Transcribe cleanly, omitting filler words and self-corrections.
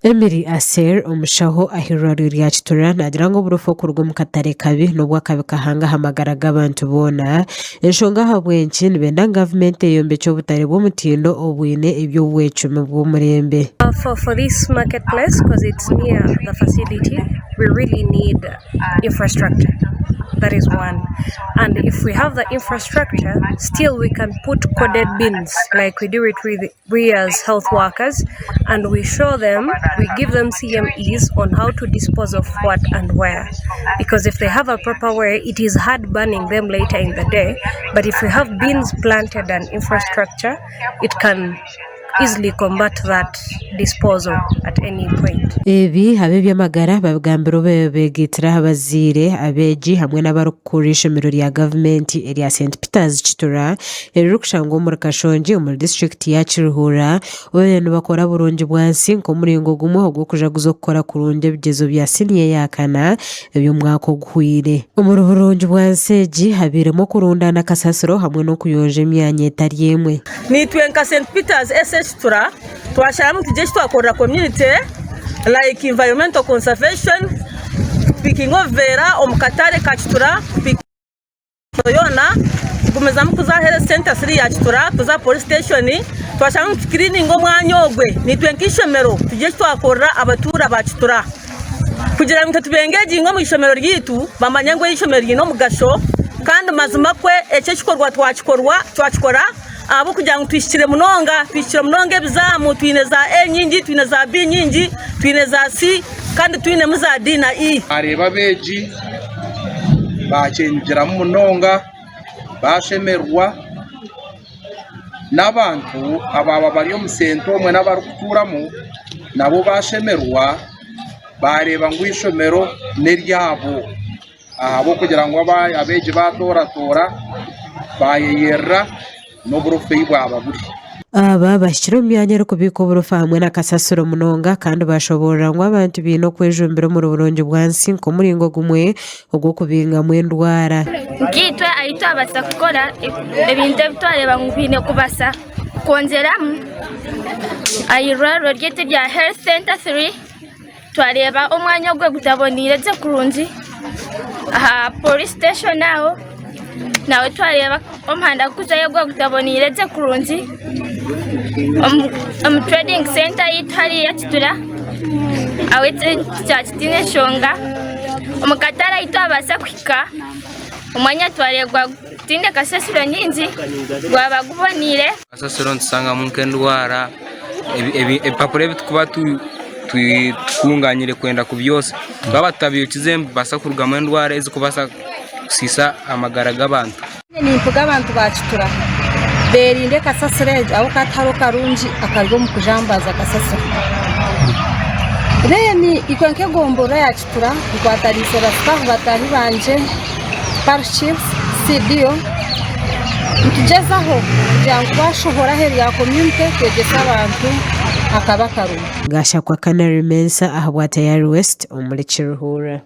Emily Aser, omushaho aha irwariro rya Kitura naagira ngu oburofa okuruga omu katare kabi n'obw'akabi kahango aha magara g'abantu boona. Enshonga ahabw'enki nibenda ngu gavumenti eyombekye obutare bw'omutindo obwine eby'obwecumi bw'omurembe. For, for this marketplace, because it's near the facility, we really need infrastructure. That is one. And if we have the infrastructure, still we can put coded bins like we do it with we as health workers, and we show them, we give them CMEs on how to dispose of what and where. Because if they have a proper way, it is hard burning them later in the day. But if we have bins planted and infrastructure, it can easily combat that disposal at any point. Ebi ab'eby'amagara babigambire obu beegaitire aha bazaire, abeegi hamwe n'abarikukurira eishomero rya gavumenti erya St Peters Kitura eririkushangwa omuri Kashongi omuri disiturikiti ya Kiruhura obu bariyo nibakora burungi bwansi nk'omuringo gumwe ogw'okujaguza okukora kurungi ebigyezo bya siniya eya kana eby'omwaka oguhweire. Omuri burungi bwansi egi habairemu okurundaana kasasiro hamwe n'okuyonja emyanya etari emwe. Naitwe nka St Peters SS Kitura twasharamu tugire eki twakorera community like environmental conservation, kupikinga obuveera omu katare ka Kitura, yoona kugumizamu kuza aha health centre siri ya Kitura kuza aha police station twashanga ngu tukirininga omwanya ogwe naitwe nk'eishomero tugire eki twakorera abatuura ba Kitura kugira ngu itwe tubengeginge omu ishomero ryaitu bamanye ngu eishomero riine omugasho kandi mazima kwe eki ekikorwa twakikorwa twakikora ahabw'okugira ngu tuhikire munonga tuhikire munonga ebizaamu twine za A nyingi twine za B nyingi twine za C kandi twinemu za D na E. Naareeba abeegi bakyenyigiramu munonga bashemererwa n'abantu abaaba bari omu senta omwe n'abarikutuuramu nabo bashemererwa bareeba ngu eishomero n'eryabo ahabw'okugira ngu abeegi batooratoora bayeyerera. n'oburofa ei bwaba buri. Aba bahikire omu myanya erikubiikwa oburofa hamwe na kasasiro munonga kandi bashoboorora ngu abantu baine okwejumbira omuri burungi bwansi nk'omuringo gumwe ogw'okubingamu endwara. Nkaitwe ahu twabaasa kukora ebintu ebi twareeba ngu biine kubaasa kwongyeramu aha irwariro ryaitu erya Health Centre 3 Twareeba omwanya ogwo gutaboneire gye kurungi aha police station aho naho twareeba omuhanda gurikuzayo gwaba gutaboneire gye kurungi omu trading center yaitu hariya Kitura aho kyaba kitaine nshonga omu katare ahu twabaasa kuhika omwanya twareeba gutaine kasasiro nyingi gwaba guboneire. Kasasiro nitushangamu nk'endwara, ebipapura ebi turikuba tukunganyire kwenda kubyotsya, twaba tutabyokize nibibaasa kurugamu endwara ezirikubaasa kusiisa amagara g'abantu. Nimpiga abantu ba Kitura berinde kasasiro egi ahabw'okuba tihariho karungi akari omu kujambaza kasasiro. Then itwe nk'egomborora ya Kitura nkwataniise ba sitaafu bataahi bangye, parish chiefs, CDO, nitugyezaho kugira ngu twashohora aheeru ya community twegyese abantu akabi akarimu. Gashakwa Canary Mensah ahabwa Tayari West omuri Kiruhura.